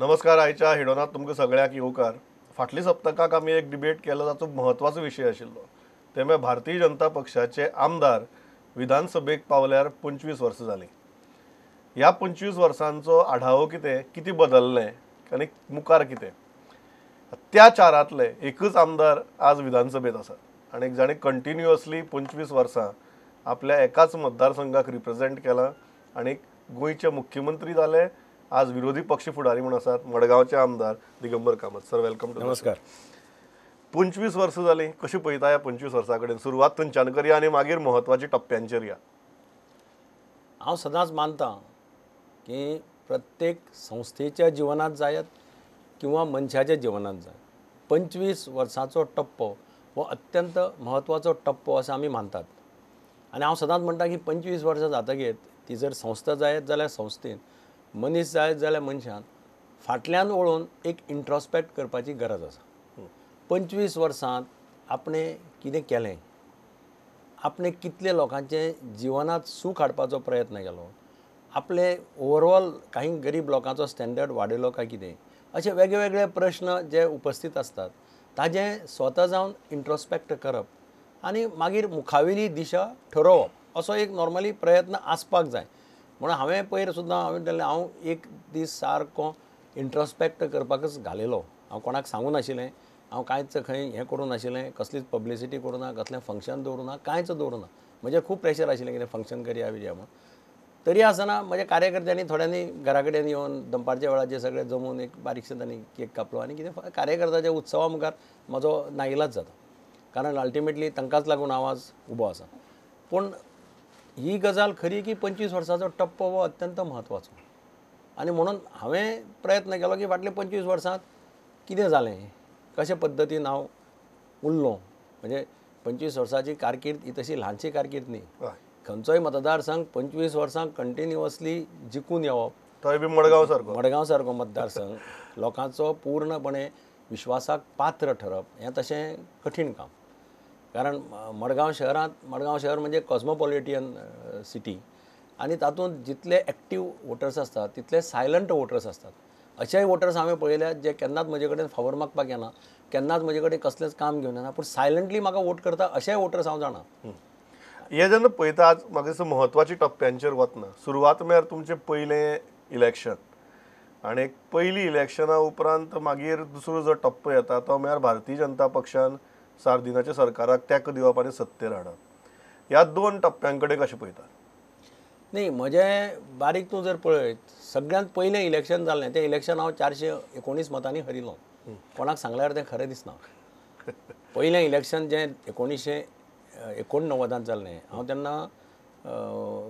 नमस्कार. आयच्या हेडोनात तुमकां सगळ्यांक येवकार. फाटल्या सप्तकाक आमी एक डिबेट केलो ताचो म्हत्वाचो विशय आशिल्लो ते म्हळ्यार भारतीय जनता पक्षाचे आमदार विधानसभेक पावल्यार 25 वर्सां जालीं. ह्या 25 वर्सांचो आढावो कितें, कितें बदललें आनी मुखार कितें. त्या चारांतले एकच आमदार आज विधानसभेत आसात आनी जाणें कंटिन्युअसली 25 वर्सां आपल्या एकाच मतदारसंघाक रिप्रेजेंट केलां आनी गोंयचे मुख्यमंत्री जाले, आज विरोधी पक्ष फुडारी म्हूण आसात मडगांवचे आमदार Digambar Kamat. Sir, welcome to. नमस्कार. 25 वर्सां जालीं, कशें पळयता ह्या 25 वर्सां कडेन? सुरवात थंयच्यान करया आनी मागीर म्हत्वाच्या टप्प्यांचेर या. हांव सदांच मानता की प्रत्येक संस्थेच्या जिवनांत जायत किंवा मनशाच्या जिवनांत जाय, 25 वर्सांचो टप्पो हो अत्यंत म्हत्वाचो टप्पो असो आमी मानतात. आनी हांव सदांच म्हणटा की 25 वर्सां जातकीर ती जर संस्था जायत जाल्यार संस्थेन, मनीस जायत जाल्यार मनशान फाटल्यान वळून एक इंट्रोस्पेक्ट करपाची गरज आसा. 25 वर्सांत आपणें कितें केलें, आपणें कितले लोकांचे जिवनांत सूख हाडपाचो प्रयत्न केलो, आपले ओवरऑल काही गरीब लोकांचो स्टँडर्ड वाडयलो काय कितें, अशे वेगळे प्रश्न जे उपस्थित आसतात ताजें स्वता जावन इंट्रोस्पेक्ट करप आनी मागीर मुखावेली दिशा ठरोवप असो एक नॉर्मली प्रयत्न आसपाक जाय. म्हणून हांवें पयर सुद्दां हांवें म्हणलें, हांव एक दीस सारको इंट्रोस्पेक्ट करपाकच घालयलो. हांव कोणाक सांगूं नाशिल्लें, हांव कांयच खंय हें करूं नाशिल्लें, कसलीच पब्लिसिटी करूं ना, कसलें फंक्शन दवरूं ना, कांयच दवरूं ना. म्हजेर खूब प्रेशर आशिल्लें कितें फंक्शन करया बिरया म्हूण. तरी आसतना म्हज्या कार्यकर्त्यांनी थोड्यांनी घरा कडेन येवन दनपारच्या वेळाचेर सगळे जमून एक बारीकशें तांणी केक कापलो आनी कितें कार्यकर्त्याच्या उत्सवा मुखार म्हजो नाइलाज जाता, कारण अल्टिमेटली तांकांच लागून हांव आज उबो आसा. पूण ही गजाल खरी की 25 वर्सांचो टप्पो हो अत्यंत म्हत्वाचो आनी म्हणून हांवें प्रयत्न केलो की फाटल्या 25 वर्सांत कितें जालें, कशे पद्दतीन हांव उरलो. म्हणजे 25 वर्सांची कारकीर्द ही तशी ल्हानशी कारकीर्द न्ही. खंयचोय मतदारसंघ 25 वर्सां कंटिन्युअसली जिखून येवप, थंय बी मडगांव सारको, मडगांव सारको मतदारसंघ लोकांचो पूर्णपणे विश्वासाक पात्र ठरप हें तशें कठीण काम. कारण मडगांव शहरांत, मडगांव शहर म्हणजे कॉस्मोपॉलिटियन सिटी आनी तातूंत जितले एक्टीव वोटर्स आसतात तितले सायलंट वोटर्स आसतात. अशेय वोटर्स हांवें पळयल्यात जे केन्नाच म्हजे कडेन फावर मागपाक येना, केन्नाच म्हजे कडेन कसलेंच काम घेवन येना, पूण सायलंटली म्हाका वोट करता अशेय वोटर्स हांव जाणा. हे जेन्ना पळयता आज म्हाका दिसता म्हत्वाच्या टप्प्यांचेर वतना सुरवात म्हळ्यार तुमचें पयलें इलेक्शन आनी पयली इलेक्शना उपरांत मागीर दुसरो जो टप्पो येता तो म्हळ्यार भारतीय जनता पक्षान सार्दिनाच्या सरकाराक तेंको दिवप आनी सत्तेर हाडप. ह्या दोन टप्प्यां कडेन कशें पळयता? न्ही, म्हजें बारीक तूं जर पळयत सगळ्यांत पयलें इलेक्शन जालें तें इलेक्शन हांव 419 मतांनी हरिल्लो. कोणाक सांगल्यार तें खरें दिसना. पयलें इलेक्शन जें 1989 जाल्लें, हांव तेन्ना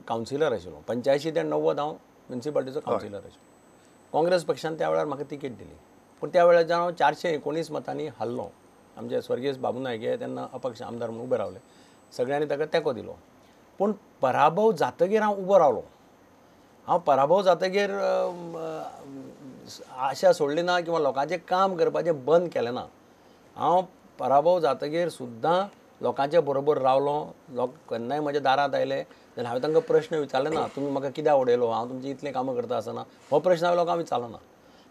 कावन्सिलर आशिल्लो. 85 ते 90 हांव म्युनिसिपालिटीचो कावन्सिलर आशिल्लो. काँग्रेस पक्षान त्या वेळार म्हाका तिकेट दिली, पूण त्या वेळार हांव 419 मतांनी हारलो. आमचे स्वर्गीय बाबू नायक हे तेन्ना अपक्ष आमदार म्हणून उबे रावले, सगळ्यांनी ताका तेंको दिलो. पूण पराभव जातकीर हांव उबो रावलो. हांव पराभव जातकीर आशा सोडली ना किंवा लोकांचें काम करपाचें बंद केलें ना. हांव पराभव जातकीर सुद्दां लोकांच्या बरोबर रावलो. लोक केन्नाय म्हज्या दारांत आयले जाल्यार हांवें तांकां प्रश्न विचारले ना, तुमी म्हाका कित्याक उडयलो, हांव तुमचीं इतलीं कामां करता आसतना हो प्रश्न हांवें लोकांक विचारलो ना.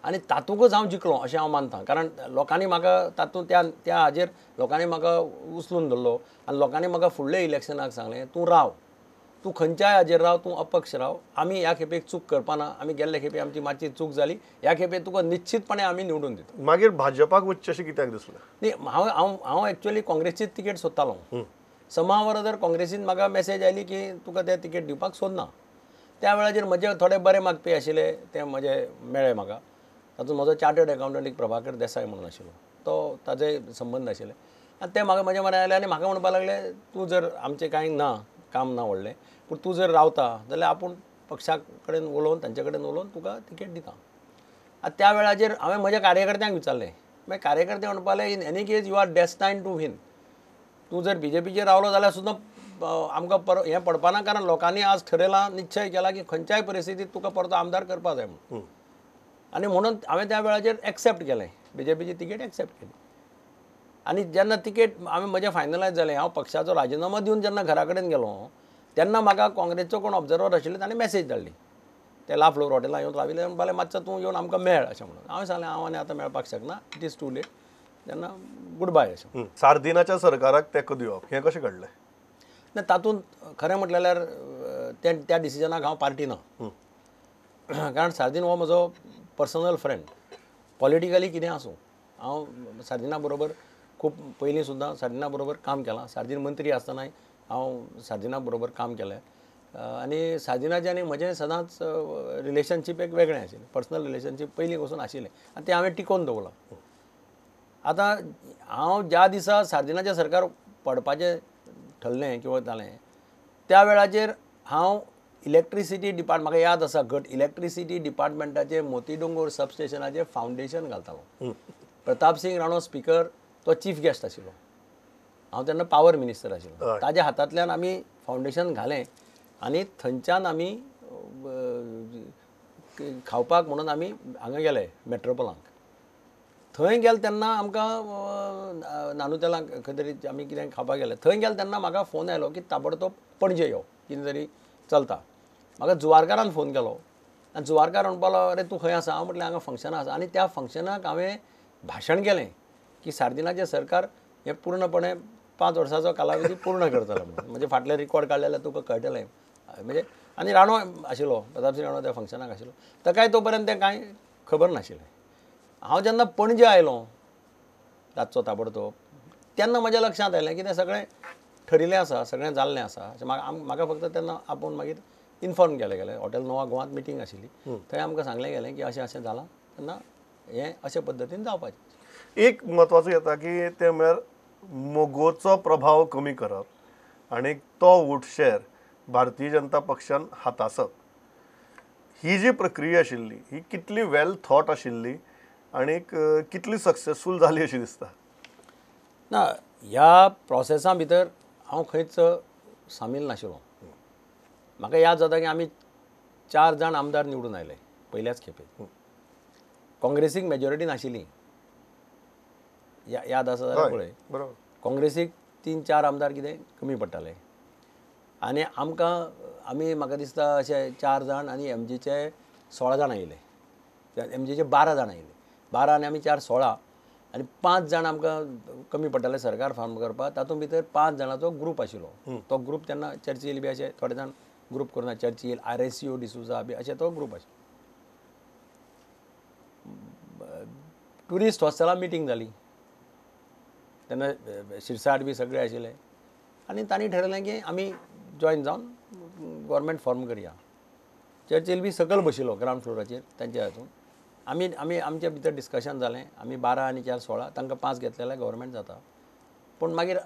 आनी तातूंकच हांव जिखलो अशें हांव मानता, कारण लोकांनी म्हाका तातूंत त्या त्या हाजेर लोकांनी म्हाका उचलून धरलो आनी लोकांनी म्हाका फुडल्या इलेक्शनाक सांगलें, तूं राव, तूं खंयच्याय हाजेर राव, तूं अपक्ष राव, आमी ह्या खेपेक चूक करपाना, आमी गेल्ले खेपे आमची मातशी चूक जाली, ह्या खेपे तुका निश्चितपणे आमी निवडून दिता. मागीर भाजपाक वचचें अशें कित्याक दिसलें? न्ही, हांव हांव हांव एक्चुअली काँग्रेसीच तिकेट सोदतालो. समावर जर काँग्रेसीन म्हाका मॅसेज आयली की तुका ते तिकेट दिवपाक सोदना, त्या वेळाचेर म्हजे थोडे बरे मागपी आशिल्ले ते म्हजे मेळ्ळे म्हाका. तातूंत म्हजो चार्टर्ड अकाउंटंट एक प्रभाकर देसाय म्हणून आशिल्लो, तो ताजे संबंद आशिल्ले आनी ते म्हाका म्हज्या मऱ्यान आयले आनी म्हाका म्हणपाक लागले, तूं जर आमचें कांय ना काम ना व्हडलें, पूण तूं जर रावता जाल्यार आपूण पक्षा कडेन उलोवन तांचे कडेन उलोवन तुका तिकेट दिता. आतां त्या वेळाचेर हांवें म्हज्या कार्यकर्त्यांक विचारलें, मागीर कार्यकर्ते म्हणपाक लागले, in any case you are destined to win. तूं जर बीजेपीचेर रावलो जाल्यार सुद्दां आमकां पर हें पडपाना, कारण लोकांनी आज ठरयलां, निश्चय केला की खंयच्याय परिस्थितींत तुका परतो आमदार करपाक जाय म्हणून. आनी म्हणून हांवें त्या वेळाचेर एक्सेप्ट केलें, बीजेपीची तिकेट एक्सेप्ट केली. आनी जेन्ना तिकेट हांवें म्हजें फायनलायज जालें, हांव पक्षाचो राजिनामो दिवन जेन्ना घरा कडेन गेलो तेन्ना म्हाका काँग्रेसचो कोण ऑब्जर्वर आशिल्ले ताणें मॅसेज धाडली, ते ला फ्लोर हॉटेलान येवन राविल्ले. म्हणपाक मातसो तूं येवन आमकां मेळ अशें म्हणून. हांवें सांगलें हांव आनी आतां मेळपाक शकना, it is too late, तेन्ना गुड बाय अशें. सार्दिनाच्या सरकाराक तेंको दिवप हें कशें घडलें? ना, तातूंत खरें म्हटलें जाल्यार त्या डिसिजनाक हांव पार्टी ना, कारण सार्दीन हो म्हजो पर्सनल फ्रेंड. पॉलिटिकली कितें आसूं, हांव सार्दिना बरोबर खूब पयलीं सुद्दां सार्दिना बरोबर काम केलां. सार्दीन मंत्री आसतनाय हांव सार्दिना बरोबर काम केलें आनी सार्दिनाचें आनी म्हजें सदांच रिलेशनशीप एक वेगळें आशिल्लें, पर्सनल रिलेशनशीप पयलीं पसून आशिल्लें आनी तें हांवें टिकोवन दवरलां. आतां हांव ज्या दिसा सार्दिनाचें सरकार पडपाचें ठरलें किंवा जालें त्या वेळाचेर हांव इलेक्ट्रिसिटी डिपार्ट, म्हाका याद आसा घट, इलेक्ट्रिसिटी डिपार्टमेंटाचें मोतीडोंगोर सबस्टेशनाचें फावंडेशन घालतालो. प्रतापसिंग राणो स्पिकर, तो चीफ गेस्ट आशिल्लो. हांव तेन्ना पावर मिनिस्टर आशिल्लो. ताज्या हातांतल्यान आमी फावंडेशन घालें आनी थंयच्यान आमी खावपाक म्हणून आमी हांगा गेले मेट्रोपोलांक. थंय गेले तेन्ना आमकां नानुतेलांक खंय तरी आमी कितें खावपाक गेले. थंय गेले तेन्ना म्हाका फोन आयलो की ताबडतोब पणजे यो, कितें तरी चलता. म्हाका जुवारकारान फोन केलो आनी जुवारकार म्हणपाक लागलो, अरे तूं खंय आसा? हांव म्हटलें हांगा फंक्शनां आसा. आनी त्या फंक्शनाक हांवें भाशण केलें की सार्दिनाचें सरकार हें पूर्णपणे 5 वर्सांचो कालावधी पूर्ण करतलें म्हणून. म्हणजे फाटलें रिकॉर्ड काडलें जाल्यार तुका कळटलें म्हणजे. आनी राणो आशिल्लो, प्रतापसिंग राणो त्या फंक्शनाक आशिल्लो. ताकाय तो पर्यंत तें कांय खबर नाशिल्लें. हांव जेन्ना पणजे आयलो रातचो ताबडतोब, तेन्ना म्हज्या लक्षांत आयलें की तें सगळें ठरिल्लें आसा, सगळें जाल्लें आसा अशें. म्हाका फक्त तेन्ना आपोवन मागीर इन्फॉर्म केलें गेलें. हॉटेल नोवा गोवांत मिटींग आशिल्ली, थंय आमकां सांगलें गेलें की अशें अशें जालां, तेन्ना हें अशे पद्दतीन जावपाचें. एक म्हत्वाचो येता की तें म्हळ्यार मोगोचो प्रभाव कमी करप आनी तो वोट शेअर भारतीय जनता पक्षान हातासप, ही जी प्रक्रिया आशिल्ली ही कितली वेल थॉट आशिल्ली आनी कितली सक्सेसफूल जाली अशी दिसता? ना, ह्या प्रोसेसा भितर हांव खंयच सामील नाशिल्लो. म्हाका याद जाता की आमी 4 जाण आमदार निवडून आयले पयल्याच खेपे. काँग्रेसीक मेजॉरिटी नाशिल्ली, याद आसा जाल्यार पळय. बरोबर, काँग्रेसीक 3-4 आमदार कितें कमी पडटाले आनी आमकां आमी म्हाका दिसता अशे 4 जाण आनी एमजीचे 16 जाण आयिल्ले, एमजीचे 12 जाण आयिल्ले, 12 आनी आमी 4 16 आनी 5 जाण आमकां कमी पडटाले सरकार फॉर्म करपाक. तातूंत भितर 5 जाणांचो ग्रूप आशिल्लो. तो ग्रूप तेन्ना चर्चील बी अशे थोडे जाण ग्रूप करून, चर्चील, आरएसयू डिसुजा बी अशे तो ग्रूप आशिल्लो. ट्युरिस्ट हॉस्टेलान मिटींग जाली तेन्ना, शिरसाट बी सगळे आशिल्ले आनी तांणी ठरयलें की आमी जॉयन जावन गव्हर्मेंट फॉर्म करया. चर्चील बी सकयल बशिल्लो ग्रावंड फ्लोराचेर तांच्या हातून. आमी आमी आमच्या भितर डिस्कशन जालें, आमी 12 आनी 4 16, तांकां 5 घेतले जाल्यार गव्हर्मेंट जाता. पूण मागीर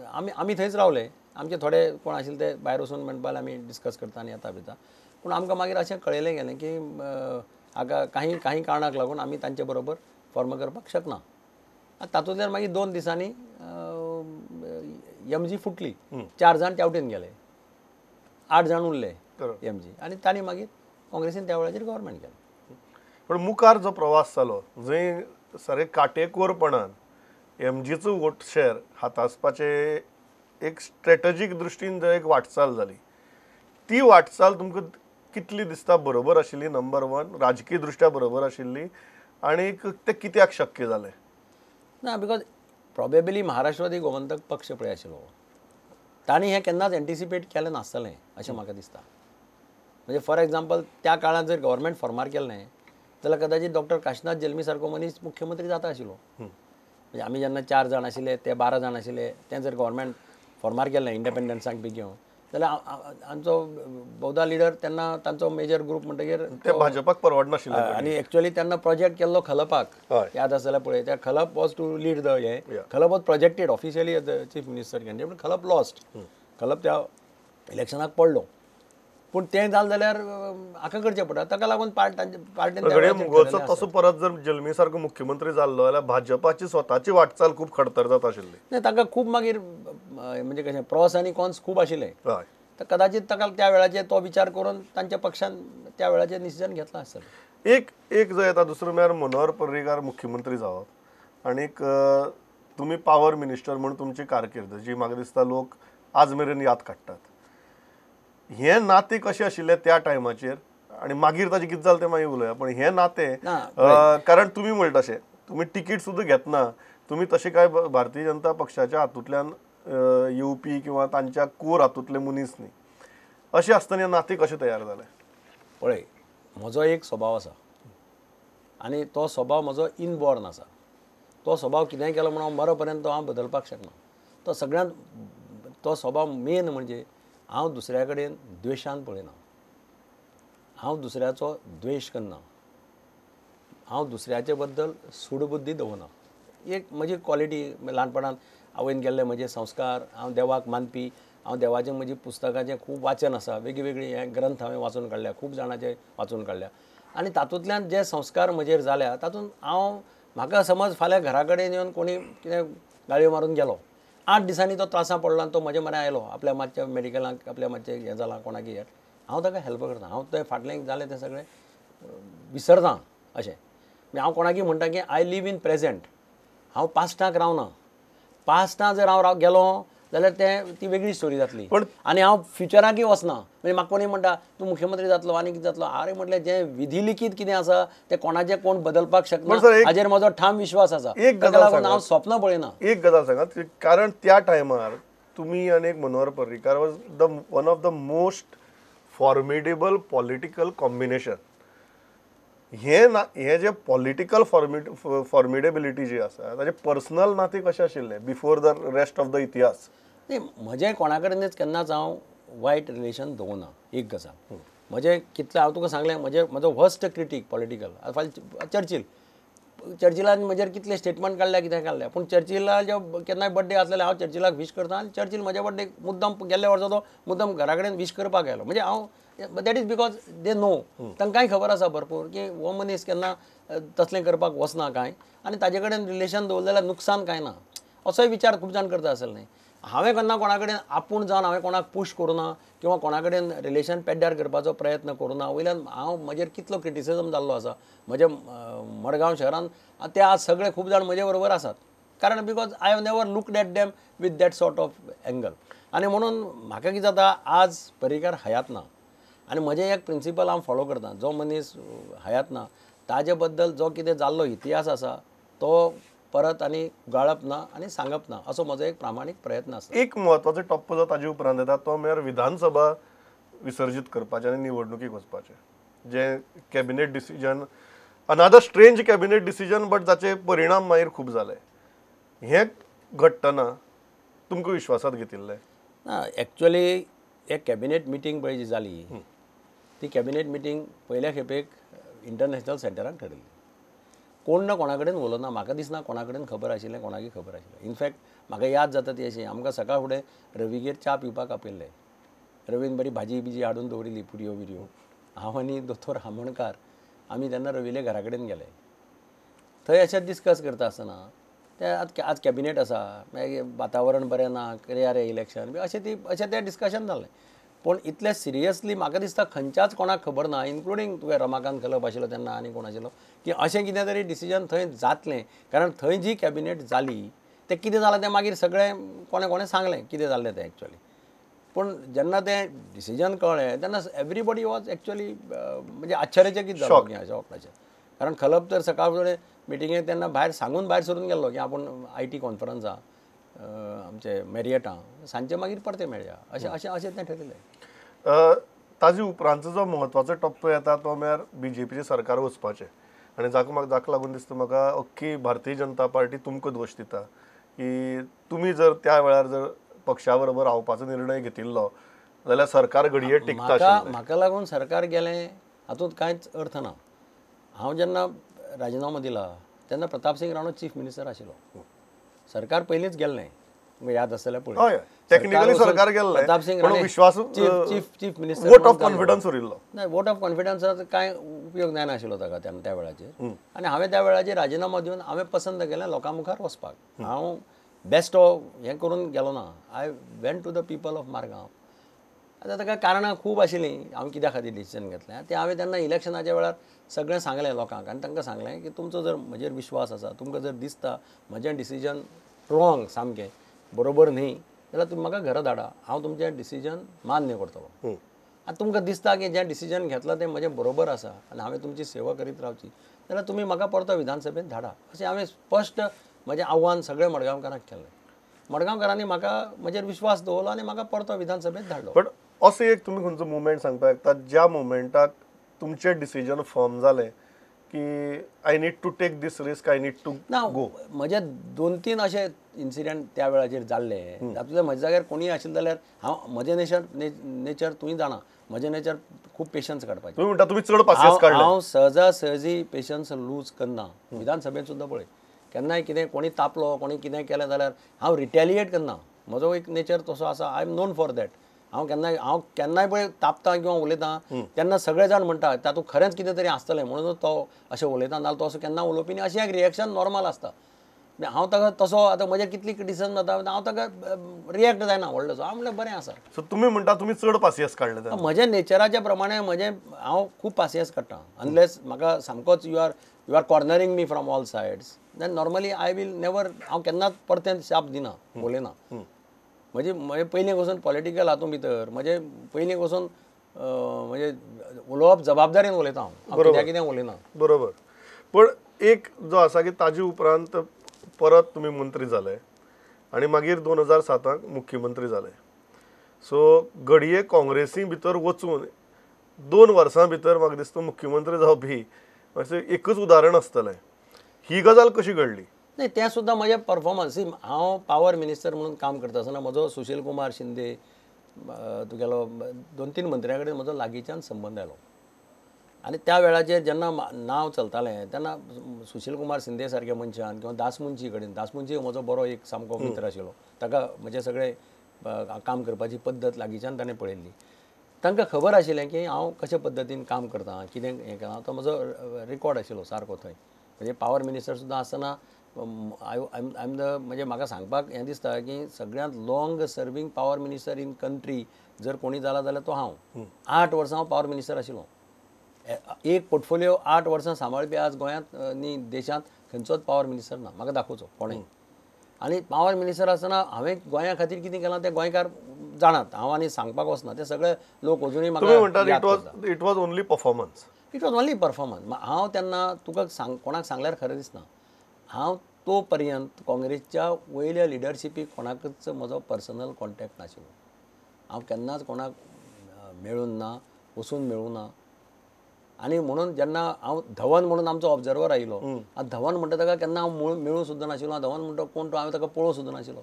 आमी आमी थंयच रावले. आमचे थोडे कोण आशिल्ले ते भायर वचून म्हणपाक आमी डिस्कस करता आनी येता बिता. पूण आमकां मागीर अशें कळयलें गेलें की हाका काही काही कारणाक लागून आमी तांचे बरोबर फॉर्म करपाक शकना. तातूंतल्यान मागीर 2 दिसांनी एमजी फुटली. 4 जाण त्या वटेन गेले, 8 जाण उरले एमजी, आनी तांणी मागीर काँग्रेसीन त्या वेळाचेर गव्हर्मेंट केलें. पण मुखार जो प्रवास जालो जंय सारके काटेकोरपणान एमजीचो वोट शेअर हातासपाचे एक स्ट्रेटजीक दृश्टीन जंय एक वाटचाल जाली, ती वाटचाल तुमकां कितली दिसता बरोबर आशिल्ली? नंबर 1 राजकीय दृश्ट्या बरोबर आशिल्ली आनी तें कित्याक शक्य जालें ना? Because probably Maharashtrawadi Gomantak पक्ष पळय आशिल्लो तांणी हें केन्नाच एन्टिसिपेट केलें नासतलें अशें म्हाका दिसता. म्हणजे फॉर एग्जाम्पल त्या काळांत जर गव्हर्मेंट फॉर्मार केलें जाल्यार कदाचित डॉक्टर काशिनाथ जल्मी सारको मनीस मुख्यमंत्री जाता आशिल्लो. म्हणजे आमी जेन्ना 4 जाण आशिल्ले, ते 12 जाण आशिल्ले, तें जर गव्हर्मेंट फॉर्मार केलें इंडिपेंडन्साक बी घेवन जाल्यार आमचो बहुधा लिडर तेन्ना तांचो मेजर ग्रूप म्हणटगीर ते भाजपाक परवडनाशिल्लें. आनी एक्चुअली तेन्ना प्रोजेक्ट केल्लो खलपाक, याद आसा जाल्यार पळय, त्या Khalap was to lead the हें, Khalap was projected officially as the chief minister candidate, पूण खलप लॉस्ट. खलप त्या इलेक्शनाक पडलो. पूण तें जालें जाल्यार हाका करचें पडटा, ताका लागून पार्टीन मुगोचो तसो परत जर जल्मी सारको मुख्यमंत्री जाल्लो जाल्यार भाजपाची स्वताची वाटचाल खूब खडतर जाता आशिल्ली. नाही, ताका खूब मागीर म्हणजे कशें प्रॉस आनी कॉन्स खूब आशिल्ले. तर कदाचित ताका त्या वेळाचेर तो विचार करून तांच्या पक्षान त्या वेळाचेर डिसिजन घेतला आसतलें. एक एक जो येता दुसरो म्हळ्यार मनोहर पर्रीकार मुख्यमंत्री जावप आनीक तुमी पावर मिनिस्टर म्हूण तुमची कारकीर्द जी म्हाका दिसता लोक आज मेरेन याद काडटात, हें नातें कशें आशिल्लें त्या टायमाचेर आनी मागीर ताजें कितें जालें तें मागीर उलोवया. पण हें नातें, कारण तुमी म्हणटा तशें तुमी तिकीट सुद्दां घेतना तुमी तशें काय भारतीय जनता पक्षाच्या हातूंतल्यान येवपी किंवा तांच्या कोर हातूंतले मनीस न्ही. अशें आसतना हें नातें कशें तयार जालें? पळय, म्हजो एक स्वभाव आसा आनी तो स्वभाव म्हजो इनबॉर्न आसा. तो स्वभाव कितेंय केलो म्हणून हांव मरपर्यंत हांव बदलपाक शकना. तो सगळ्यांत तो स्वभाव मेन म्हणजे हांव दुसऱ्या कडेन द्वेशान पळयना, हांव दुसऱ्याचो द्वेश करना, हांव दुसऱ्याचे बद्दल सूडबुद्धी दवरना. एक म्हजी क्वॉलिटी ल्हानपणांत आवयन केल्ले म्हजे संस्कार, हांव देवाक मानपी, हांव देवाचें म्हजी पुस्तकाचें खूब वाचन आसा, वेगळी हे ग्रंथ हांवें वाचून काडल्या, खूब जाणांचे वाचून काडल्या आनी तातूंतल्यान जे संस्कार म्हजेर जाल्या तातूंत हांव म्हाका समज फाल्यां घरा कडेन येवन कोणी कितें गाळयो मारून गेलो, 8 दिसांनी तो त्रासां पडलो आनी तो म्हजे म्हऱ्यान आयलो, आपल्या मातशें मेडिकलाक आपल्या मातशें हें जालां कोणाक हें, हांव ताका हेल्प करता. हांव तें फाटलें जालें तें सगळें विसरता. अशें म्हणजे हांव कोणाकय म्हणटा की I live in present. हांव पास्टाक रावना. पास्टाक जर हांव गेलो जाल्यार तें ती वेगळी स्टोरी जातली. पण आनी हांव फ्युचराकय वचना. म्हणजे म्हाका कोणी म्हणटा तूं मुख्यमंत्री जातलो आनी कितें जातलो, आरे म्हटलें जें विधी लिखीत कितें आसा तें कोणाचें कोण बदलपाक शकना हाजेर म्हजो ठाम विश्वास आसा. ताका लागून हांव स्वप्न पळयना. एक गजाल सांगात, कारण त्या टायमार तुमी आनी एक Manohar Parrikar was the one of the most formidable political combination. हे ना हे जे पॉलिटिकल फॉर्मिडेबिलिटी जी आसा ताजे पर्सनल नातें कशें आशिल्लें before the rest of the इतिहास? न्ही, म्हजें कोणा कडेनच केन्नाच हांव वायट रिलेशन दवरना. एक गजाल म्हजें कितलें हांव तुका सांगलें, म्हजें म्हजो वर्स्ट क्रिटीक पॉलिटिकल फाल्यां चर्चिल, चर्चिलान म्हजेर कितले स्टेटमेंट काडल्या कितें काडल्या, पूण चर्चिलाचे केन्नाय बड्डे आसले हांव चर्चिलाक विश करता आनी चर्चिल म्हज्या बड्डेक मुद्दम गेल्ल्या वर्सा तो मुद्दम घरा कडेन विश करपाक आयलो. म्हणजे हांव that is because they know, तांकांय खबर आसा भरपूर की हो मनीस केन्ना तसलें करपाक वचना कांय आनी ताजे कडेन रिलेशन दवरलें जाल्यार नुकसान कांय ना, असोय विचार खूब जाण करता आसतले न्ही. हांवें केन्ना कोणा कडेन आपूण जावन हांवें कोणाक पूश करूं ना किंवा कोणा कडेन रिलेशन पेड्ड्यार करपाचो प्रयत्न करूं ना. वयल्यान हांव म्हजेर कितलो क्रिटिसिजम जाल्लो आसा म्हज्या मडगांव शहरान, ते आज सगळे खूब जाण म्हजे बरोबर आसात, कारण because I have never looked at them with that sort of angle. आनी म्हणून म्हाका कितें जाता, आज पर्रीकार हयात ना आनी म्हजें एक प्रिंसिपल हांव फॉलो करता, जो मनीस हयात ना ताजे बद्दल जो कितें जाल्लो इतिहास आसा तो परत आनी गाळप ना आनी सांगप ना, असो म्हजो एक प्रामाणीक प्रयत्न आसा. एक म्हत्वाचो टप्पो जो ताजे उपरांत येता तो म्हळ्यार विधानसभा विसर्जीत करपाचें आनी निवडणुकीक वचपाचें, जें cabinet decision, another strange cabinet decision but जाचे परिणाम मागीर खूब जाले. हें घडटना तुमकां विश्वासात घेतिल्लें ना? एक्चुअली एक कॅबिनेट मिटींग पळय जी जाली ती कॅबिनेट मिटींग पयल्या खेपेक इंटरनॅशनल सेंटराक ठरयल्ली. कोण ना कोणा कडेन उलोवना, म्हाका दिसना कोणा कडेन खबर आशिल्लें, कोणाकय खबर आशिल्लें. इनफॅक्ट म्हाका याद जाता ती अशी, आमकां सकाळ फुडें रवीगेर च्या पिवपाक आपयल्लें, रवीन बरी भाजी बिजी हाडून दवरिल्ली, पुरयो बिरयो. हांव आनी दोतोर आमोणकार आमी तेन्ना रवीले घरा कडेन गेले. थंय अशें डिस्कस करता आसतना ते आज कॅबिनेट आसा, मागीर वातावरण बरें ना, करया रे इलेक्शन बी अशें ती अशें तें डिस्कशन जालें. पूण इतलें सिरियसली म्हाका दिसता खंयच्याच कोणाक खबर ना, इन्क्लुडींग तुवें रमाकांत खलप आशिल्लो तेन्ना आनी कोण आशिल्लो, की अशें कितें तरी डिसिजन थंय जातलें. कारण थंय जी कॅबिनेट जाली तें कितें जालां तें मागीर सगळें कोणें कोणें सांगलें कितें जाल्लें तें एक्चुअली. पूण जेन्ना तें डिसिजन कळ्ळें तेन्ना एवरीबडी वॉज एक्चुअली म्हणजे आश्चर्यचकीत जालो की अशें. कारण खलप तर सकाळ फुडें मिटिंगेक तेन्ना भायर सांगून भायर सरून गेल्लो की आपूण IT conference आहा आमचे मॅरियटा, सांजचे मागीर परते मेळया अशें अशें अशें तें ठरयलें. ताजे उपरांतचो जो म्हत्वाचो टप्पो येता तो म्हळ्यार बीजेपीचें सरकार वचपाचें आनी जाका लागून दिसता म्हाका अख्खी भारतीय जनता पार्टी तुमकां दोश दिता की तुमी जर त्या वेळार जर पक्षा बरोबर रावपाचो निर्णय घेतिल्लो जाल्यार सरकार घडये टिकता. म्हाका लागून सरकार गेलें हातूंत कांयच अर्थ ना. हांव जेन्ना राजिनामो दिला तेन्ना प्रतापसिंग राणो चीफ मिनिस्टर आशिल्लो, सरकार पयलींच गेल्लें, याद आसतलें पळय. टेक्निकली सरकार गेल्लें, Pratapsingh Rane chief chief minister, vote of confidence उरिल्लो ना. वोट ऑफ कॉन्फिडन्साचो कांय उपयोग जायनाशिल्लो ताका त्या वेळाचेर. आनी हांवें त्या वेळाचेर राजिनामो दिवन हांवें पसंत केलें लोकां मुखार वचपाक. हांव बेस्ट हें करून गेलो ना, I went to the people of Margao. आतां ताका कारणां खूब आशिल्लीं हांवें कित्या खातीर डिसिजन घेतलें तें. हांवें तेन्ना इलेक्शनाच्या वेळार सगळें सांगलें लोकांक आनी तांकां सांगलें की तुमचो जर म्हजेर विश्वास आसा, तुमकां जर दिसता म्हजें डिसिजन रॉंग सामकें बरोबर न्ही जाल्यार तुमी म्हाका घरा धाडा, हांव तुमचें डिसिजन मान्य करतलो. आतां तुमकां दिसता की जें डिसिजन घेतलां तें म्हजें बरोबर आसा आनी हांवें तुमची सेवा करीत रावची जाल्यार तुमी म्हाका परतो विधानसभेंत धाडा अशें हांवें स्पश्ट म्हजें आव्हान सगळें मडगांवकारांक केलें. मडगांवकारांनी म्हाका म्हजेर विश्वास दवरलो आनी म्हाका परतो विधानसभेंत धाडलो. बट असो एक तुमी खंयचो मुवमेंट सांगपाक शकता ज्या मुवमेंटाक तुमचें डिसिजन फर्म जालें की I need to take this risk, I need to ना गो? म्हजे 2-3 अशे इन्सिडंट त्या वेळाचेर जाल्ले. तातूंतले म्हज्या जाग्यार कोणूय आशिल्ले जाल्यार हांव म्हजें नेचर तुवें जाणा, म्हजें नेचर खूब पेशन्स काडपाचें. तुमी म्हणटा तुमी चड पासियेंस काडलें. हांव सहजा सहजी पेशन्स लूज करना. विधानसभेंत सुद्दां पळय केन्नाय कितें कोणी तापलो कोणी कितें केलें जाल्यार हांव रिटेलिएट करना. म्हजो एक नेचर तसो आसा, I am known for that. हांव केन्नाय पळय तापता किंवा उलयता तेन्ना सगळे जाण म्हणटा तातूंत खरेंच कितें तरी आसतलें म्हणून तो अशें उलयता, नाल्यार तो असो केन्ना उलोवपी न्ही. अशें एक रिएक्शन नॉर्मल आसता. हांव ताका तसो आतां म्हजेर कितली क्रिटिसिजम जाता हांव ताका रिएक्ट जायना व्हडलोसो. हांव म्हणल्यार बरें आसा. सो तुमी म्हणटा तुमी चड पासियेंस काडलें? म्हज्या नेचराच्या प्रमाणे म्हजें हांव खूब पासियेंस काडटा. अनलेस म्हाका सामकोच you are cornering me from all sides then normally I will never. हांव केन्नाच परतें शाप दिना, उलयना. म्हजे म्हजे पयलीं पसून पॉलिटिकल हातूंत भितर म्हजे पयलीं पसून म्हणजे उलोवप जबाबदारीन उलयता हांव, कित्याक कितें उलयना. बरोबर. पण एक जो आसा की ताजे उपरांत परत तुमी मंत्री जाले आनी मागीर 2007 मुख्यमंत्री जाले. सो घडये काँग्रेसी भितर वचून 2 वर्सां भितर म्हाका दिसता मुख्यमंत्री जावपी अशें एकूच उदाहरण आसतलें. ही गजाल कशी घडली? नाही तें सुद्दां म्हजें परफॉर्मन्स. हांव पावर मिनिस्टर म्हणून काम करता आसतना म्हजो सुशील कुमार शिंदे तुगेलो 2-3 मंत्र्यां कडेन म्हजो लागींच्यान संबंद आयलो. आनी त्या वेळाचेर जेन्ना नांव चलतालें तेन्ना सुशील कुमार शिंदे सारक्या मनशान किंवा दासमुंशी कडेन, दासमुंशी म्हजो बरो एक सामको मित्र आशिल्लो, ताका म्हजें सगळें काम करपाची पद्दत लागींच्यान ताणें पळयल्ली. तांकां खबर आशिल्लें की हांव कशे पद्दतीन काम करता, कितें हें करता. तो म्हजो रिकॉर्ड आशिल्लो सारको थंय. म्हणजे पावर मिनिस्टर सुद्दां आसतना I am the म्हणजे म्हाका सांगपाक हें दिसता की सगळ्यांत long serving power minister in country जर कोणी जाला जाल्यार तो हांव. 8 वर्सां हांव पावर मिनिस्टर आशिल्लो. एक पोर्टफोलियो 8 वर्सां सांबाळपी आज गोंयांत न्ही देशांत खंयचोच पावर मिनिस्टर ना, म्हाका दाखोवचो कोणें. आनी पावर मिनिस्टर आसतना हांवें गोंया खातीर कितें केलां तें गोंयकार जाणात, हांव आनी सांगपाक वचना. ते सगळे लोक अजुनूय म्हाका it was only performance. It was only performance. हांव तेन्ना तुका कोणाक सांगल्यार खरें दिसना, हांव तो पर्यंत काँग्रेसच्या वयल्या लिडरशिपीक कोणाकच म्हजो पर्सनल कॉन्टॅक्ट नाशिल्लो. हांव केन्नाच कोणाक मेळून ना, वचून मेळूं ना. आनी म्हणून जेन्ना हांव धवन म्हणून आमचो ऑब्जर्वर आयलो, आनी धवन म्हणटा ताका केन्ना हांव मेळूं सुद्दां नाशिल्लो. धवन म्हणटा कोण तो हांवें ताका पळोवं सुद्दां नाशिल्लो.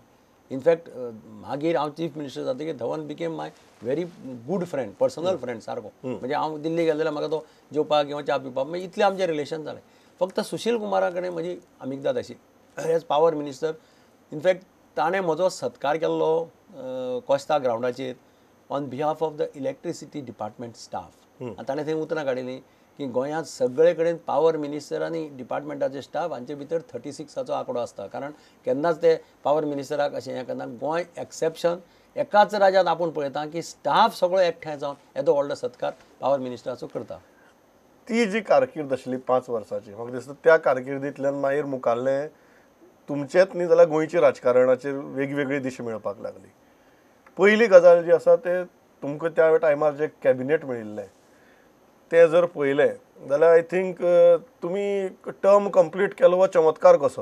इनफॅक्ट मागीर हांव चीफ मिनिस्टर जातकीर Dhawan became my very good friend, personal friend सारको. म्हणजे हांव दिल्ली गेलो जाल्यार म्हाका तो जेवपाक किंवा च्या पिवपाक, मागीर इतलें आमचें रिलेशन जालें. फक्त सुशील कुमारा कडेन म्हजी आमिगदाद आशिल्ली एज पावर मिनिस्टर. इनफॅक्ट ताणें म्हजो सत्कार केल्लो कोस्ता ग्रावंडाचेर on behalf of the electricity department staff. आनी ताणें थंय उतरां काडिल्लीं की गोंयांत सगळे कडेन पावर मिनिस्टर आनी डिपार्टमेंटाचे स्टाफ हांचे भितर 36 आंकडो आसता, कारण केन्नाच ते पावर मिनिस्टराक अशें हें करना. गोंय एक्सेप्शन, एकाच राज्यांत आपूण पळयता की स्टाफ सगळो एकठांय जावन येदो व्हडलो सत्कार पावर मिनिस्टराचो करता. ती जी कारकीर्द आशिल्ली 5 वर्सांची, म्हाका दिसता त्या कारकिर्दींतल्यान मागीर मुखारलें तुमचेंच न्ही जाल्यार गोंयच्या राजकारणाचेर वेगवेगळी दिशा मेळपाक लागली. पयली गजाल जी आसा ते तुमकां त्या टायमार जें कॅबिनेट मेळिल्लें तें जर पळयलें जाल्यार I think तुमी टर्म कंप्लीट केलो हो चमत्कार कसो,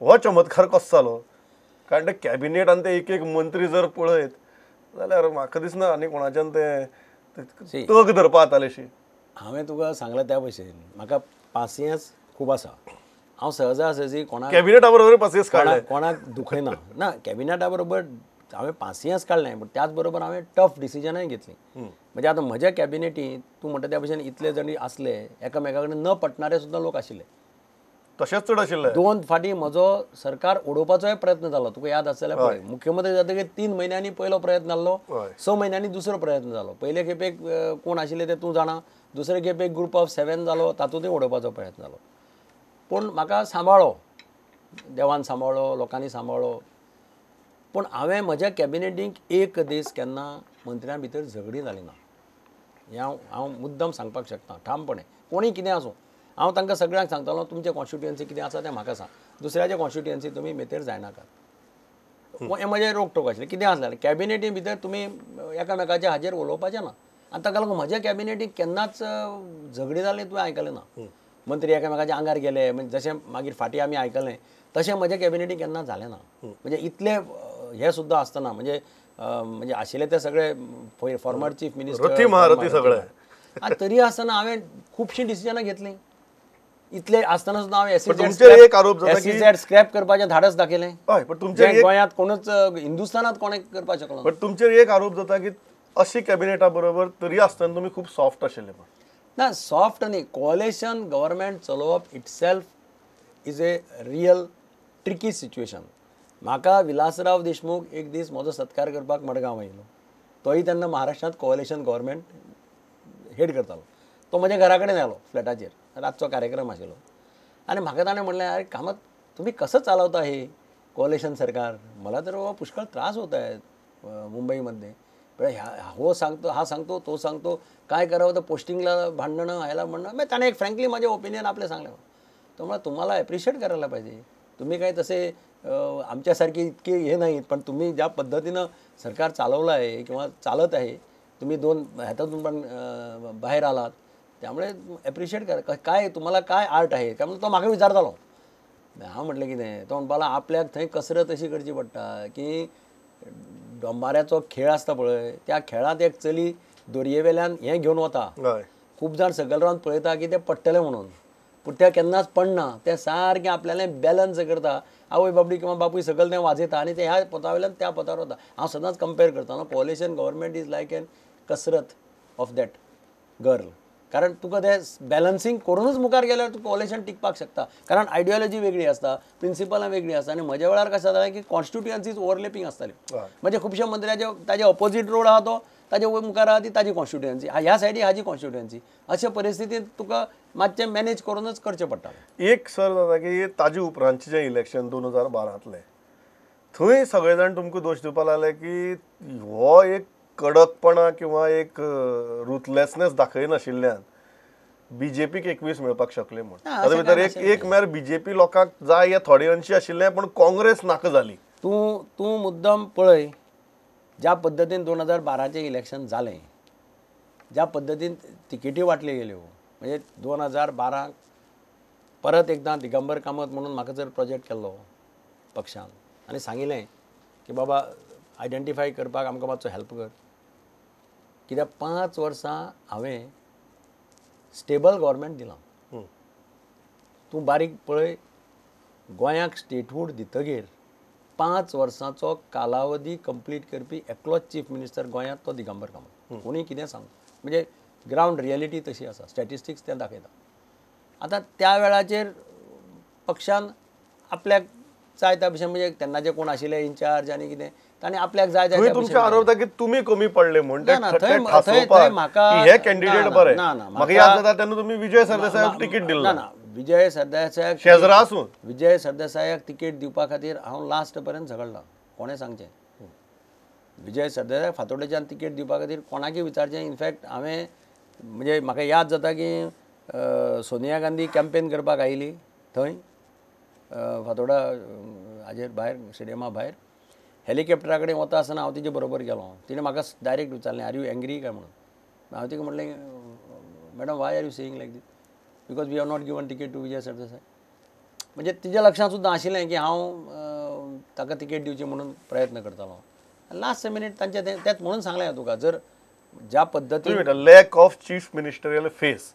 हो चमत्कार कसो जालो? कारण ते कॅबिनेट आनी ते एक एक मंत्री जर पळयत जाल्यार म्हाका दिसना आनी कोणाच्यान तें तग धरपा जातालेशी. हांवें तुका सांगलां त्या भशेन म्हाका पासियेंस खूब आसा. हांव सहजा सहजी कोणाक कॅबिनेटा बरोबर पासियेंस काडलें, कोणाक दुखयना ना. कॅबिनेटा बरोबर हांवें पासियेंस काडलें, पूण त्याच बरोबर हांवें टफ डिसिजनाय घेतलीं. म्हणजे आतां म्हज्या कॅबिनेटींत तूं म्हणटा त्या भशेन इतले जाणी आसले, एकामेका कडेन न पटणारे सुद्दां लोक आशिल्ले, तशेंच चड आशिल्ले. 2 फाटीं म्हजो सरकार उडोवपाचोय प्रयत्न जालो, तुका याद आसतलें पळय. मुख्यमंत्री जातकीर 3 म्हयन्यांनी पयलो प्रयत्न जाल्लो, 6 म्हयन्यांनी दुसरो प्रयत्न जालो. पयले खेपेक कोण आशिल्ले ते तूं जाणा, दुसरे खेपेक ग्रुप ऑफ 7 जालो, तातूंतय उडोवपाचो प्रयत्न जालो. पूण म्हाका सांबाळ्ळो, देवान सांबाळ्ळो, लोकांनी सांबाळ्ळो. पूण हांवें म्हज्या कॅबिनेटीक एक दीस केन्ना मंत्र्यां भितर झगडीं जालीं ना, हें हांव मुद्दम सांगपाक शकता ठामपणे. कोणीय कितें आसूं, हांव तांकां सगळ्यांक सांगतालो तुमचें कॉन्स्टिट्युएन्सी कितें आसा तें म्हाका सांग, दुसऱ्याचे कॉन्स्टिट्युएन्सी तुमी मेतेर जायनाकात. हें म्हजें रोखठोक आशिल्लें. कितें आसलें कॅबिनेटी भितर तुमी एकामेकाच्या हाजेर उलोवपाचें ना. आनी ताका लागून म्हज्या कॅबिनेटीक केन्नाच झगडी जालें तुवें आयकलें ना. मंत्री एकामेकाच्या आंगार गेले म्हणजे जशें मागीर फाटीं आमी आयकलें तशें म्हज्या कॅबिनेटीक केन्ना जालें ना. म्हणजे इतले हे सुद्दां आसतना म्हणजे म्हणजे आशिल्ले ते सगळे फॉर्मर चीफ मिनिस्टर रथी महारथी सगळे, आनी तरी आसतना हांवें खुबशीं डिसिजनां घेतलीं. इतले आसतना सुद्दां हांवें एसईझेड स्क्रॅप करपाचें धाडस दाखयलें. गोंयांत कोणूच हिंदुस्थानांत कोणें करपाक शकलो. पण तुमचेर एक आरोप जाता की अशी कॅबिनेटा बरोबर तरी आसतना तुमी खूब सॉफ्ट आशिल्ले. ना, सॉफ्ट न्ही, कोअलेशन गव्हर्मेंट चलोवप itself is a real tricky situation. म्हाका विलासराव देशमुख एक दीस म्हजो सत्कार करपाक मडगांव आयलो. तोय तेन्ना महाराष्ट्रांत कोअलेशन गव्हर्मेंट हेड करतालो. तो म्हज्या घरा कडेन आयलो फ्लॅटाचेर, रातचो कार्यक्रम आशिल्लो. आनी म्हाका ताणें म्हणलें, अरे कामत तुम्ही कसं चालवता हे कोअलेशन सरकार, मला तर बाबा पुष्कळ त्रास होत आहेत मुंबईमध्ये. हो सांगतो, हा सांगतो, तो सांगतो, काय करावं, तर पोस्टिंगला भांडणं, ह्याला म्हणणं. मग त्याने एक फ्रँकली माझे ओपिनियन आपले सांगले. तो मला तुम्हाला ॲप्रिशिएट करायला पाहिजे, तुम्ही काय तसे आमच्यासारखी इतके हे नाहीत, पण तुम्ही ज्या पद्धतीनं सरकार चालवलं आहे किंवा चालत आहे, तुम्ही दोन ह्याच्यातून पण बाहेर आलात, त्यामुळे ॲप्रिशिएट करा. काय तुम्हाला काय आर्ट आहे काय म्हणून तो म्हाका विचारतालो. हांव म्हटलें कितें, तो म्हणपाक लागलो आपल्याक थंय कसरत अशी करची पडटा की डोंबाऱ्याचो खेळ आसता पळय, त्या खेळांत एक चली दोरये वेल्यान हें घेवन वता, खूब जाण सकयल रावन पळयता की तें पडटलें म्हणून, पूण तें केन्नाच पडना. तें सारकें आपल्यालें बॅलन्स करता, आवय बाबडी किंवा बापूय सकयल तें वाजयता आनी तें ह्या पोता वयल्यान त्या पोतार वता. हांव सदांच कंपेर करता न्हू, coalition government is like an कसरत ऑफ that girl. कारण तुका तें बॅलन्सींग करूनच मुखार गेल्यार तूं कोअलेशन टिकपाक शकता. कारण आयडियोलॉजी वेगळी आसता, प्रिंसिपलां वेगळी आसता. आनी म्हज्या वेळार कशें जातालें की कॉन्स्टिट्युएन्सीज ओवरलॅपींग आसताल्यो. म्हणजे खुबशे मंत्र्याचे ताजे ऑपोजीट रोड आहा तो ताजे मुखार आहा ती ताजी कॉन्स्टिट्युएन्सी, ह्या सायडी हाजी कॉन्स्टिट्युएन्सी. अशे परिस्थितींत तुका मातशें मॅनेज करूनच करचें पडटालें. एक सर जाता की ताजे उपरांतचें जें इलेक्शन 2012तलें, थंय सगळे जाण तुमकां दोश दिवपाक लागले की हो एक कडकपणा किंवा एक रुथलेसनेस दाखयनाशिल्ल्यान बीजेपीक 21 मेळपाक शकले म्हूण. तातूंत भितर एक म्हळ्यार बीजेपी लोकांक जाय हे थोडे अंशी आशिल्ले, पूण काँग्रेस नाका जाली. तूं तूं मुद्दम पळय, ज्या पद्दतीन 2012चें इलेक्शन जालें, ज्या पद्दतीन तिकेटी वांटल्यो गेल्यो, म्हणजे 2012 परत एकदां दिगंबर कामत म्हणून म्हाका जर प्रोजेक्ट केल्लो पक्षान आनी सांगिल्लें की बाबा आयडेंटिफाय करपाक आमकां मातसो हेल्प कर, कित्याक 5 वर्सां हांवें स्टेबल गव्हर्मेंट दिलां. तूं बारीक पळय, गोंयाक स्टेटहूड दितगीर 5 वर्सांचो कालावधी कंप्लीट करपी एकलोच चीफ मिनिस्टर गोंयांत तो दिगंबर कामत. कोणीय कितें सांग, म्हणजे ग्रावंड रियलिटी तशी आसा, स्टॅटिस्टिक्स तें दाखयता. आतां त्या वेळाचेर पक्षान आपल्याक जाय त्या भशेन, म्हणजे तेन्नाचे कोण आशिल्ले इन्चार्ज आनी कितें, तांणी आपल्याक जाय त्या तुमचे आरोप की तुमी कमी पडले म्हूण हे कॅन्डिडेट बरे. म्हाका याद जाता तेन्ना तुमी विजय सरदेसायाक तिकीट दिल्लें. ना ना, विजय सरदेसायाक शेजरा आसून विजय सरदेसायाक तिकीट दिवपा खातीर हांव लास्ट पर्यंत झगडलां. कोणें सांगचें, विजय सरदेसायाक फातोडेच्यान तिकीट दिवपा खातीर कोणाकय विचारचें. इनफॅक्ट हांवें म्हणजे म्हाका याद जाता की सोनिया गांधी कॅम्पेन करपाक आयिल्ली थंय फातोडा हाजेर भायर स्टेडियमा भायर हेलिकॉप्टरा कडेन वता आसतना हांव तिजे बरोबर गेलो. तिणें म्हाका डायरेक्ट विचारलें, are you angry काय म्हणून. हांवें तिका म्हणलें, madam why are you saying like this, because we have not given ticket to Vijay Sardesai. म्हणजे तिज्या लक्षांत सुद्दां आशिल्लें की हांव ताका तिकेट दिवची म्हणून प्रयत्न करतालो. लास्ट मिनीट तांचें तेंच म्हणून सांगलें तुका, जर ज्या पद्दतीन lack of chief ministerial face,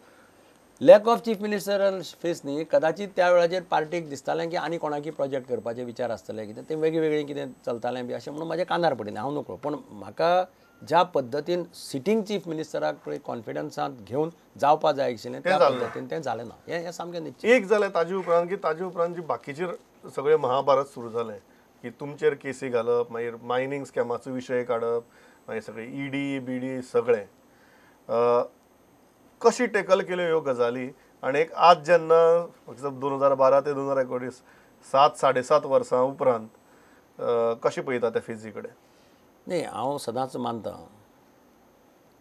lack of chief ministerial face न्ही, कदाचित त्या वेळाचेर पार्टीक दिसतालें की आनी कोणाकी प्रोजेक्ट करपाचे विचार आसतले, कितें तें वेगळें वेगळें कितें चलतालें बी अशें म्हणून म्हाज्या कानार पडिल्लें. हांव नकळो, पूण म्हाका ज्या पद्दतीन सिटींग चीफ मिनिस्टराक पळय कॉन्फिडन्सांत घेवन जावपा जाय आशिल्लें त्या पद्दतीन तें जालें ना. हें सामकें निश्चीत. एक जालें ताजे उपरांत की ताजे उपरांत जी बाकीचे सगळे महाभारत सुरू जालें की तुमचेर केसी घालप, मागीर मायनींग स्कॅमाचो विशय काडप, मागीर सगळे ईडी बीडी सगळें कशी टेकल केल्यो ह्यो गजाली. आनी एक आज जेन्ना 2012 ते 2019 7 साडे 7 वर्सां उपरांत कशें पळयता त्या फेजी कडेन? न्ही, हांव सदांच मानता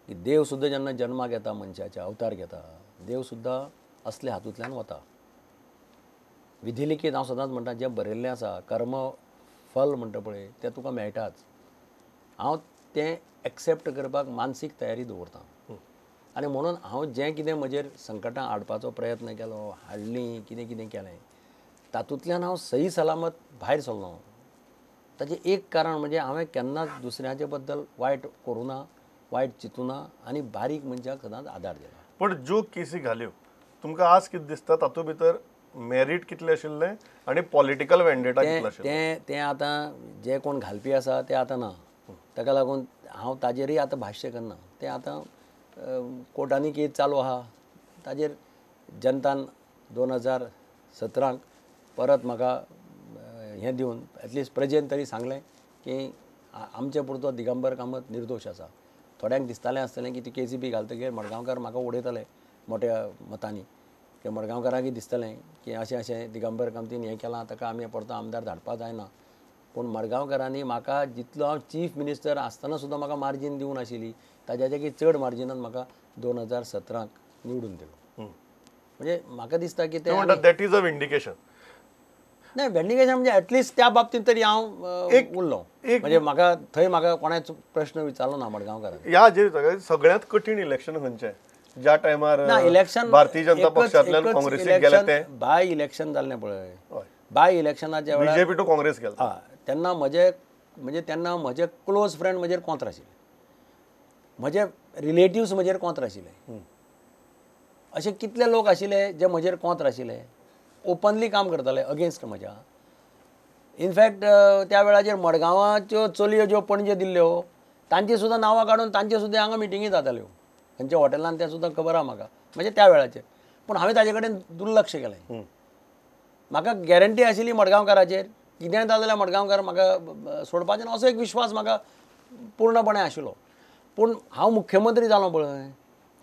की देव सुद्दां जेन्ना जन्माक येता, मनशाच्या अवतार घेता, देव सुद्दां असल्या हातूंतल्यान वता. विधिलिखीत हांव सदांच म्हणटा, जें बरयल्लें आसा कर्म फल म्हणटा पळय तें तुका मेळटाच. हांव तें एक्सेप्ट करपाक मानसीक तयारी दवरता. आनी म्हणून हांव जें कितें म्हजेर संकटां हाडपाचो प्रयत्न केलो, हाडलीं, कितें कितें केलें, तातूंतल्यान हांव सही सलामत भायर सरलो. ताचें एक कारण म्हणजे हांवें केन्नाच दुसऱ्याचे बद्दल वायट करूं ना, वायट चिंतूं ना आनी बारीक मनशाक सदांच आदार दिला. पण ज्यो केसी घाल्यो तुमकां आज कितें दिसता तातूंत भितर मेरीट कितलें आशिल्लें आनी पॉलिटिकल वेंडेटा कितलें आशिल्लें? तें आतां जे कोण घालपी आसा ते आतां ना, ताका लागून हांव ताजेरय आतां भाश्य करना. तें आतां कोर्टांनी केस चालू आहा, ताजेर जनतान 2017 परत म्हाका हें दिवन एटलिस्ट प्रजेन तरी सांगलें की आमचे पुरतो दिगंबर कामत निर्दोश आसा. थोड्यांक दिसतालें आसतलें की ती केसी बी घालतकीर मडगांवकार म्हाका उडयतले मोट्या मतांनी, की मडगांवकारांकय दिसतलें की अशें अशें दिगंबर कामतीन हें केलां, ताका आमी परतो आमदार धाडपाक जायना. पूण मडगांवकारांनी म्हाका जितलो हांव चीफ मिनिस्टर आसतना सुद्दां म्हाका मार्जीन दिवंक नाशिल्ली, ताज्याच्याकी चड मार्जिनान म्हाका 2017 निवडून दिलो. म्हणजे म्हाका दिसता की तें that is a विंडिकेशन. नाही, विंडिकेशन म्हणजे एटलिस्ट त्या बाबतींत तरी हांव उरलो. म्हणजे म्हाका थंय म्हाका कोणाच प्रश्न विचारलो ना मडगांवकारांनी. ह्या जे सगळ्यांत कठीण इलेक्शन खंयचें ज्या टायमार इलेक्शन भारतीय जनता पक्षांतल्यान काँग्रेसीक गेले ते बाय इलेक्शन जाल्लें पळय, बाय इलेक्शनाच्या वेळार बीजेपी टू काँग्रेस गेले तेन्ना म्हजे म्हणजे तेन्ना म्हजे क्लोज फ्रेंड म्हजेर कोंत्र आशिल्ले, म्हजे रिलेटिव्स म्हजेर कोंत्र आशिल्ले, अशे कितले लोक आशिल्ले जे म्हजेर कोंत्र आशिल्ले, ओपनली काम करताले अगेन्स्ट म्हज्या. इनफॅक्ट त्या वेळाचेर मडगांवाच्यो चलयो ज्यो पणजे दिल्ल्यो तांची सुद्दां नांवां काडून तांच्यो सुद्दां हांगा मिटिंगी जाताल्यो खंयच्या हॉटेलान, तें सुद्दां खबर आहा म्हाका म्हणजे त्या वेळाचेर. पूण हांवें ताजे कडेन दुर्लक्ष केलें. म्हाका गॅरंटी आशिल्ली मडगांवकाराचेर, कितेंय जालें जाल्यार मडगांवकार म्हाका सोडपाचें ना असो एक विश्वास म्हाका पूर्णपणे आशिल्लो. पूण हांव मुख्यमंत्री जालो पळय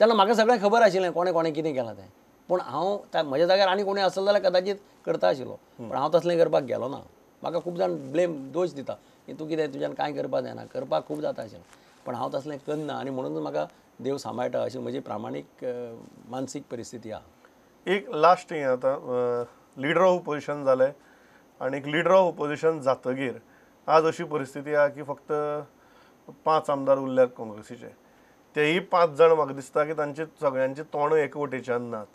तेन्ना म्हाका सगळें खबर आशिल्लें कोणें कोणें कितें केलां तें. पूण हांव म्हज्या जाग्यार आनी कोणी आसलो जाल्यार कदाचीत करता आशिल्लो, पूण हांव तसलें करपाक गेलो ना. म्हाका खूब जाण ब्लेम दोश दिता की तूं कितें तुज्यान कांय करपाक जायना, करपाक खूब जाता आशिल्लें, पूण हांव तसलें करना आनी म्हणून म्हाका देव सांबाळटा अशी म्हजी प्रामाणीक मानसीक परिस्थिती आहा. एक लास्ट हें आतां लिडर ऑफ ओपोजिशन जालें आनी लिडर ऑफ ओपोजिशन जातगीर आज अशी परिस्थिती आहा की फक्त 5 आमदार उरल्यात काँग्रेसीचे, तेय 5 जाण म्हाका दिसता की तांचे सगळ्यांचे तोंड एक वटेच्यान नात.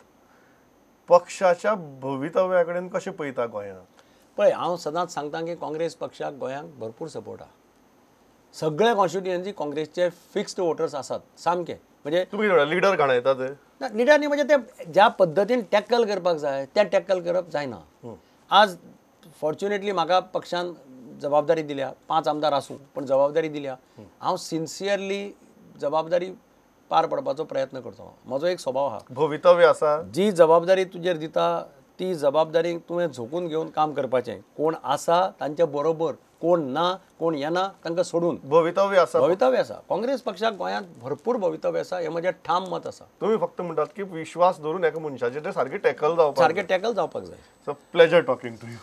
पक्षाच्या भवितव्या कडेन कशें पळयता गोंयांत? पळय, हांव सदांच सांगता की काँग्रेस पक्षाक गोंयांत भरपूर सपोर्ट आहा. सगळे कॉन्स्टिट्युएन्सी काँग्रेसचे फिक्स्ड वोटर्स आसात सामके. म्हणजे तुमी लिडर घाणयतात ना, लिडर न्ही, म्हणजे ते ज्या पद्दतीन टॅकल करपाक जाय तें टॅकल करप जायना. आज फॉर्च्युनेटली म्हाका पक्षान जबाबदारी दिल्या, 5 आमदार आसूं पण जबाबदारी दिल्या. हांव सिन्सियरली जबाबदारी पार पडपाचो प्रयत्न करतलो. म्हजो एक स्वभाव आहा, भवितव्य आसा, जी जबाबदारी तुजेर दिता ती जबाबदारी तुवें झोकून घेवन काम करपाचें. कोण आसा तांच्या बरोबर, कोण ना कोण येना तांकां सोडून. भवितव्य आसा, भवितव्य आसा. काँग्रेस पक्षाक गोंयांत भरपूर भवितव्य आसा हें म्हजें ठाम मत आसा. तुमी फक्त म्हणटात की विश्वास धरून एका मनशाचेर ते सारकें टॅकल जावपाक, सारकें टॅकल जावपाक जाय. So pleasure talking to you.